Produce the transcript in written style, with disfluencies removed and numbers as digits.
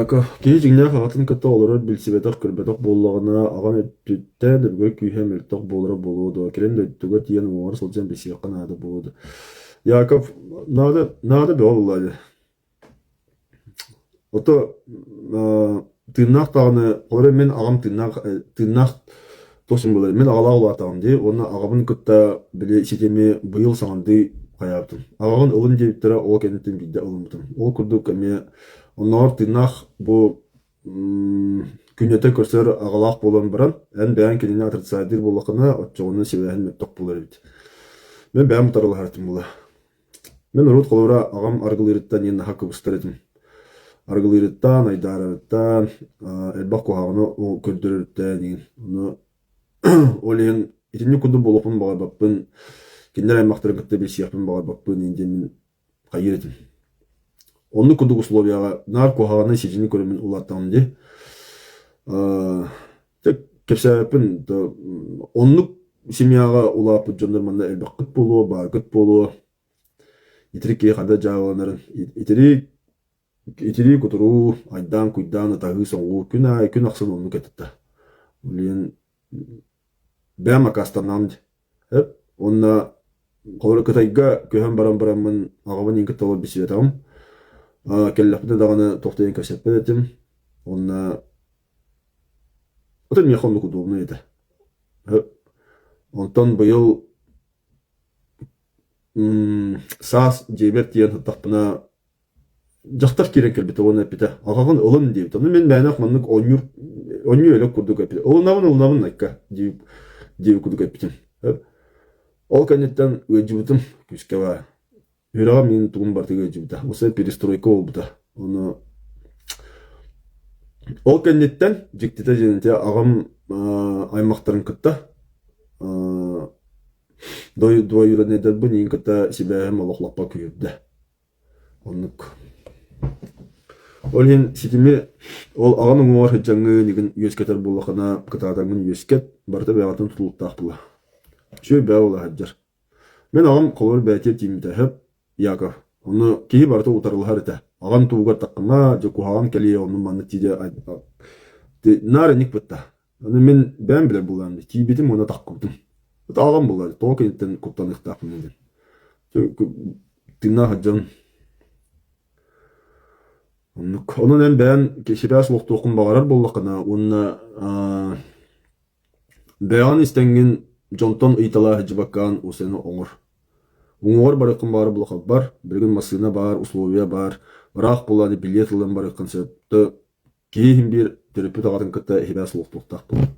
Киһи дьиҥнээх аҕатын кытта олорор билсибэтэх-көрбөтөх буоллаҕына, аҕам өттүттэн өбүгэ күүһэ мөлтөх буолара буолуо дуо, кэлин дойдуга тиийэн уҥуоҕар сылдьан билсиэххэ наада буолуо дуо? Яков, наада, наада бөҕө буоллаа дии. Ото тыыннаах даҕаны, холобура мин аҕам тыыннаах тыыннаах туох син буолар, мин аҕалаах улаатаҕым дии уонна аҕабын кытта били ситими быйыл саҥардыы хайаабытым. Аҕаҕын ылын диэбиттэрэ, ол кэнниттэн биирдэ ылыммытым. Ол курдук эмиэ оннооҕор тыыннаах бу күннэтэ көрсөр аҕалаах буолан баран, эн бэйэҥ кинини отрицайдыыр буоллаххына, оччоҕуна сибээһин мөлтөх буолар эбит. Мин бэйэм утарылаһар этим буолла. Мин урут холобура аҕам арыгылыырыттан иэн наһаа кыбыстар этим. Арыгылыырыттан, айдаарарыттан, элбэх куһаҕаны көрдөрөрүттэн иҥин. Ону ол иһин итинник курдук буолуохпун баҕарбаппын, кинилэр аймахтарын кытта билсиэхпин баҕарбаппын иҥин диэн мин хайыыр этим. Оннук курдук условияҕа наар куһаҕаны сидьини көрөммүн улааттаҕым дии. Кэпсээбиппин оннук семьяҕа улааппыт дьоннор манна элбэххит буолуо, бааргыт буолуо. Итирик киһи ханна дьаабыланарын итирик итирии кутуруу, айдаан-куйдаан ытаһыы-соҥуу күн аайы күн ахсын оннук этэ. Билигин бэйэм аккаастанаҕым дии. Эп уонна холобура Кытайга көһөн баран бараммын аҕабын иин кытта олор билсибэтэҕим. Кэллэхпинэ даҕаны туох да диэн кэпсэппэт этим. Уонна Атын миэхэ оннук удобнай этэ. Онтон быйыл саас дьиэбэр тиийэн сыттахпына дьахтар киирэн кэлбитэ уонна эппитэ аҕаҕын ылын диэбит. Ону мин мээнэх маннык оонньуур оонньуу элек курдук эппитэ. Ылынабын ылынабын айка диэбит диэбит курдук эппитим. Ол кэнниттэн ыалдьыбытым күүскэ баар. Үөрэҕим мин тугум барытыгар ыалдьыбыта. Усе перестройка буолбута. Ону ол кэнниттэн дьиктитэ диэн ити аҕам аймахтарын кытта двоюродныйдарбын иин кытта сибээһим олох лаппа күүһүрдэ. Оннук. Ол иһин ситими ол аҕан уҥуоҕар сылдьаҥҥын игин үөскэтэр буоллаххына кытаатаҥҥын үөскэт, барыта бэйэҕиттэн тутулуктаах буолар. Үчүгэй бэйэ буола сылдьар. Мин аҕам холобур бэйэтигэр тиийбитэ сөп, Яков. Ону киһи барыта утарылаһар этэ. Аҕам туһугар таххыма, дьэ куһаҕан кэлиэ, онну маннык тиийэ наар инник бытта. Аны мин бэйэм билэр буолаам дии. Тиийбитим уонна таххыбытым. Аҕам буолар, тоҕо киниттэн куттаныахтаахпын диэн. Тыыннаах сылдьан оннук. Онон эн бэйэҥ сибээс олохтуоххун баҕарар буоллаххына уонна Бэйэҕин истэҥҥин дьонтон ыйыталаһа сылдьыбаккаҕын усены оҥор. Уҥуоҕар барыаххын баҕарар буоллахха бар, билигин массыына баар, условия баар, ыраах буолаары билиэт ылан барыаххын сөп. Киһи иһин биир төрөппүт аҕатын кытта иһибээс олохтуохтаах буолар.